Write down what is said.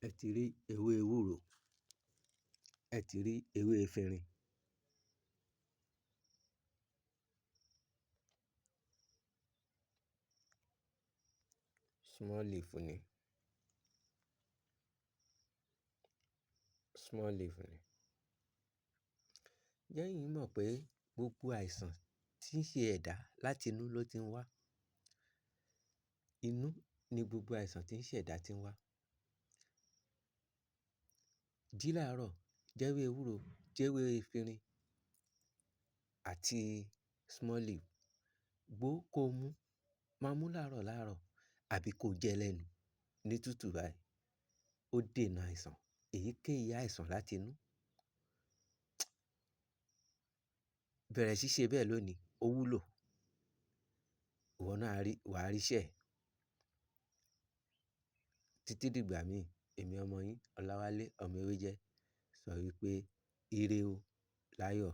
Ẹ ti rí ewé ewúro, ẹ ti rí ewé efinrin. Small leaf ni, small leaf ni. Ǹjẹ́ ẹ̀yin mọ̀ pé gbogbo àìsàn tí ń ṣe ẹ̀dá láti inú ló ti ń wá? Inú ni gbogbo àìsàn tí ń ṣe ẹ̀dá ti ń wá. Jí láàárọ̀, jẹ́wé ewúro, jẹ́wé efinrin àti small leaf. Gbó kó mú, máa mú láàárọ̀ láàárọ̀ àbí kó jẹ lẹ́nu ní tútù báyìí. Ó dènà àìsàn, èyíkéyìí àìsàn láti inú. Bẹ̀rẹ̀ sí ṣe bẹ́ẹ̀ lónìí, ó wúlò. Ìwọ náà á rí, wàá ríṣẹ́ ẹ̀. Títí dìgbà míì, èmi ọmọ yín, Ọláwálé ọmọ Ewéjẹ́ sọ wípé ire o láyọ̀.